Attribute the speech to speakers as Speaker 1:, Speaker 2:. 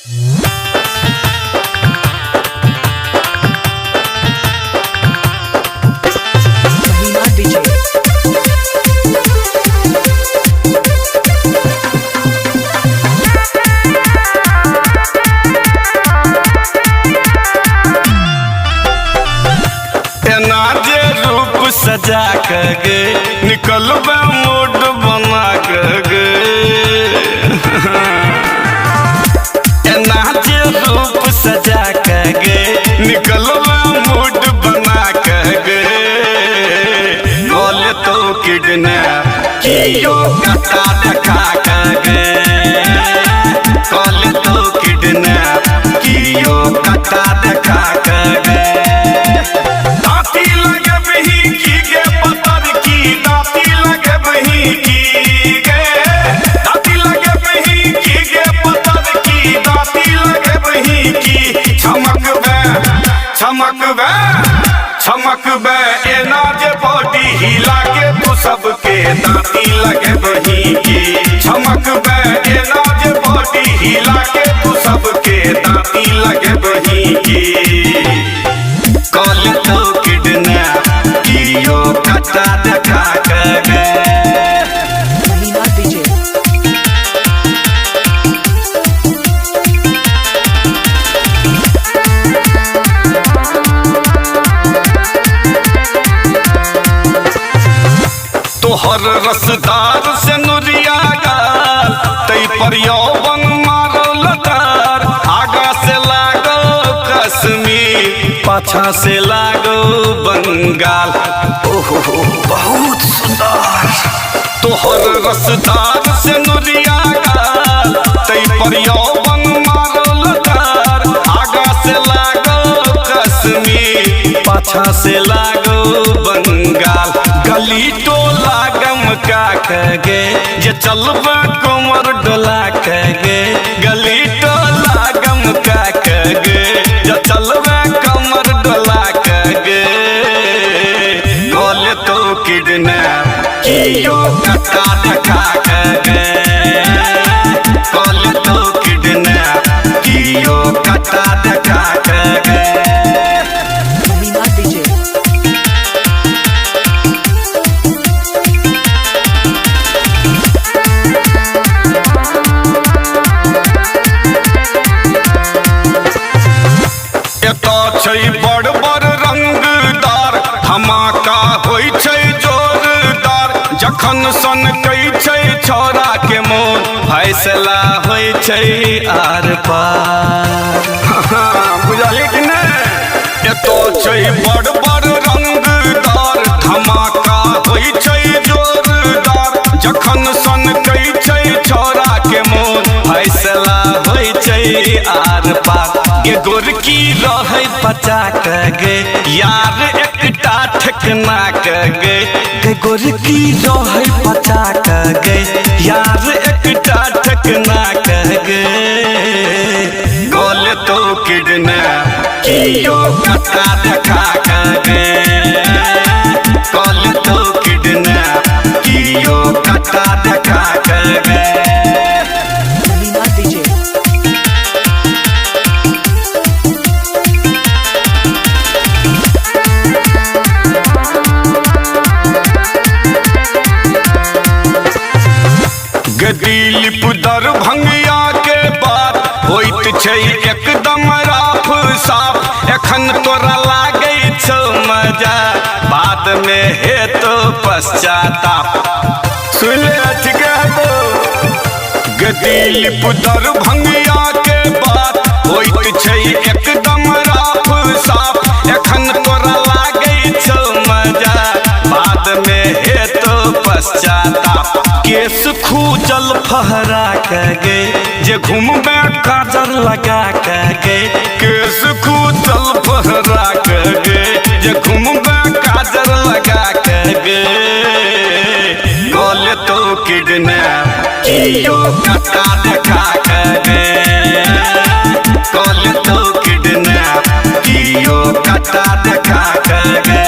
Speaker 1: Mahima Vijay.
Speaker 2: एना जे रूप सजा के गे निकलबे मूड बना के गे। एना जे रूप सजा के गे निकलबे मूड बना के गे। बोले तो किडनैप कियो कटा देखा के गे। कॉल तो किडनैप कियो कटा देखा के गे। दाँती लगबही की गे पतर की, दाँती लगबही की गे, दाँती लगबही की गे पतर की, दाँती लगबही की। छमकबे छमकबे छमकबे एना जे बॉडी हिला के तू सबके दाँती लगबही की। छमकबे एना जे बॉडी हिला के तू सबके दाँती लगबही की। कॉल तो किडनैप कियो कटा देखा के गे।
Speaker 1: Mahima Vijay.
Speaker 2: तोहर रसदार से नुरिया गाल तै पर यौवन मारल तार। आगा से लागो कश्मीर पाछा से लागो बंगाल। ओहो बहुत सुंदर। तोहर रसदार से नुरिया गाल तै पर यौवन मारल तार। आगा से लागो कश्मीर पाछा से लागो बंगाल। गली टोला गम का गे जे चलबे कमर डोला के गे। गली टोला गम का गे जे चलबे कमर डोला के गे। कॉल तो किडनैप कियो कटा देखा के गे। कॉल तो किडनैप कियो कटा देखा के गे।
Speaker 1: Mahima Vijay.
Speaker 2: एतऽ छै बड़ बड़ रंगदार धमाका होइ छै जोरदार। जखन सनकै छै छौड़ा के मोन फैसला होइ छै आर पार। बुझलियै कि नहि? एतऽ छै बड़ बड़ रंगदार धमाका होइ छै जोरदार। जखन सनकै छै छौड़ा के मोन फैसला होइ छै आर पार। गे गोरकी रहै बचा के गे यार एकटा ठेकना के गे। गे गोरकी रहै बचा के गे यार एकटा ठेकना के गे। कॉल तो किडनैप कियो कटा देखा के गे। कॉल तो किडनैप कियो कटा देखा के गे।
Speaker 1: Mahima Vijay.
Speaker 2: गे दिलीप दरभंगिया के बात होइत छै एकदम राफ साफ। एखन तोरा लागै छौ मजा बाद में हेतौ पश्चाताप। सुन ले ठीक है। गे दिलीप दरभंगिया के बात होइत छै एकदम राफ साफ। एखन तोरा लागै छौ मजा बाद में हेतौ पश्चाताप। केस खूजल फहरा के गे जे घुमबे काजर लगा के गे। केस खूजल फहरा के गे जे घुमबे काजर लगा के गे। कॉल तो किडनैप कियो कटा देखा के गे। कॉल तो किडनैप कियो कटा देखा के गे।